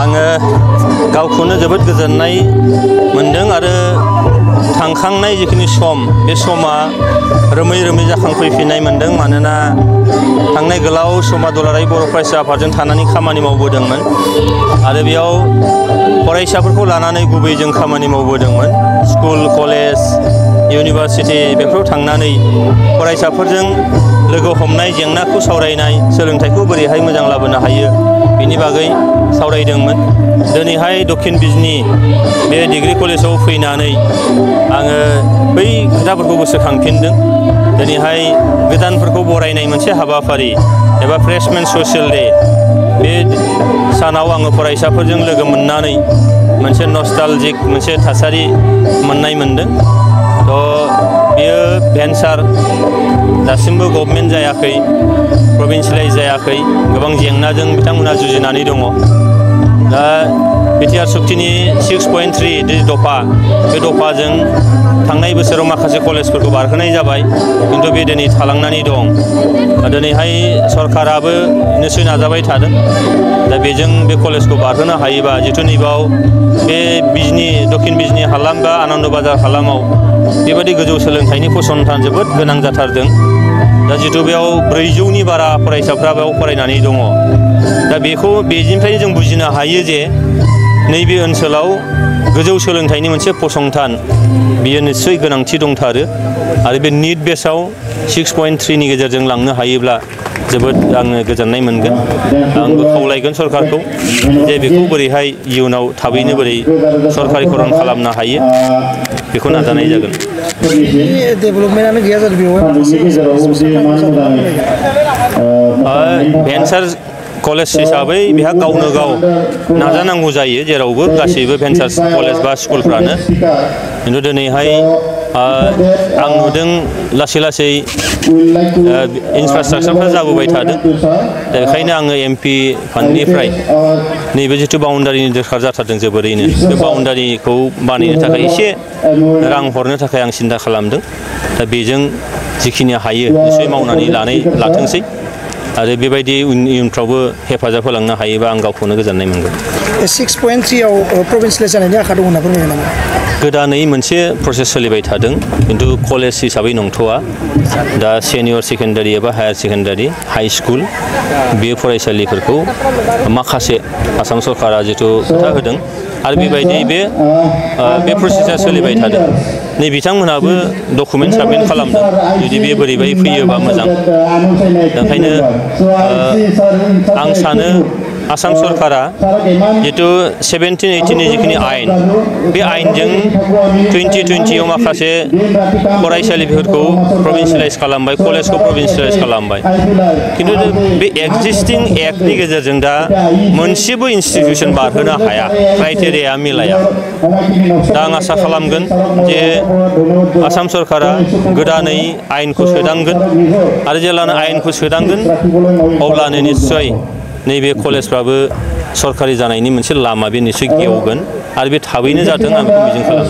आङो गावखौनो जोबोद गोजोननाय मोनदों आरो थांखांनाय जिखिनि सम बे समा रोमै रोमै जाखांफैफिननाय मोनदों मानोना थांनाय गोलाव समा दुलाराय बर' फरायसा आफादजों थानानै खामानि मावबोदोंमोन आरो बेयाव फरायसाफोरखौ लानानै गुबै जों खामानि मावबोदोंमोन स्कुल कलेज इउनिभारसिटि बेफोराव थांनानै फरायसाफोरजों लोगो हमनाय जेंनाखौ सावरायनाय सोलोंथाइखौ बोरैहाय मोजां लाबोनो हायो बेनि बागै सावरायदोंमोन। दिनैहाय दक्षिण बिजनी बे डिग्री कलेजाव फैनानै आङो बै खोथाफोरखौ गोसोखांफिनदों। दिनैहाय गोदानफोरखौ बरायनाय मोनसे हाबाफारि एबा फ्रेशमेन ससियेल डे बे सानाव आङो फरायसाफोरजों लोगो मोननानै मोनसे नस्टालजिक मोनसे थासारि मोननाय मोनदों। बेयो भेन्सार दासिमबो गभर्नमेन्ट जायाखै प्रभिन्सियेलाइज जायाखै गोबां जेंनाजों बिथांमोनहा जुजिनानै दङ। दा बिटिआर सुक्तिनि 6.3 दफा बे दफाजों थांनाय बोसोराव माखासे कलेजफोरखौ बारहोनाय जाबाय खिन्थु बे दिनै थालांनानै दं। दिनैहाय सरकाराबो निस्सय नाजाबाय थादों। दा बेजों बे कलेजखौ बारहोनो हायोबा जिथु नैबाव बे बिजनी दक्षिण बिजनी हालाम बा आनन्द बाजार हालामाव बेबायदि गोजौ सोलोंथाइनि फसंथान जोबोद गोनां जाथारदों। दा जिथु बेयाव 400नि बारा फरायसाफ्रा बेयाव फरायनानै दङ। दा बेनिफ्रायनो जों बुजिनो हायो जे नैबे ओनसोलाव गोजौ सोलोंथाइनि मोनसे फसंथान बियो निस्सय गोनांथि दंथारो आरो बे निट बेसआव 6.3नि गेजेरजों लांनो हायोब्ला जोबोद आङो गोजोननाय मोनगोन। आंबो खावलायगोन सरकारखौ जे बेखौ बोरैहाय इयुनाव थाबैनो बोरै सरकारिकरन खालामनो हायो बेखौ नाजानाय जागोन। भेन्सार कलेज हिसाबै बेहा गावनो गाव नाजानांगौ जायो जेरावबो गासैबो भेन्सार कलेज बा स्कुलफ्रानो। खिन्थु दिनैहाय आं नुदों लासै लासै इनफ्रास्ट्राक्चारफ्रा जाबोबाय थादों। दा बेखायनो आङो एमपि फान्डनिफ्राय नैबे जिथु बाउन्डारिनि दरखार जाथारदों जोबोरैनो बे बाउन्डारिखौ बानायनो थाखाय एसे रां हरनो थाखाय आं सिन्था खालामदों। दा बेजों जिखिनि हायो निस्सय मावनानै लाथोंसै आरो बेबायदि इयुनफ्रावबो हेफाजाब होलांनो हायोबा आं गावखौनो गोजोननाय मोनगोन। 6.3आव प्रभिन्सियेलाइज जानायनि आखा दं होनना फोरमायो नामा? गोदानै मोनसे प्रसेस सोलिबाय थादों खिन्थु कलेज हिसाबै नंथ'आ। दा सेनियर सेकेन्डारि एबा हायार सेकेन्डारि हाइ स्कुल बे फरायसालिफोरखौ माखासे आसाम सरकारा जिथु खोथा होदों आरो बेबायदि बे प्रसेसा सोलिबाय थादों। नै बिथांमोनहाबो डकुमेन्ट साबमिट खालामदों जुदि बे बोरैबाय फैयोबा मोजां। ओंखायनो आं सानो आसाम सरकारा जितु 17-18नि जिखिनि आयेन बे आयेनजों 2020आव माखासे फरायसालिफोरखौ प्रभिन्सियेलाइज खालामबाय कलेजखौ प्रभिन्सियेलाइज खालामबाय खिन्थु बे एक्जिस्टिं एक्टनि गेजेरजों दा मोनसेबो इन्स्टिटिउसन बारहोनो हाया क्राइटेरिया मिलाया। दा आं आसा खालामगोन जे आसाम सरकारा गोदानै आयेनखौ सोदांगोन आरो जेब्लानो आयेनखौ सोदांगोन अब्लानो निस्सय नैबे कलेजफ्राबो सरकारि जानायनि मोनसे लामा बे निस्सय गेवगोन आरो बे थाबैनो जाथों आं बेखौ मिजिं खालामो।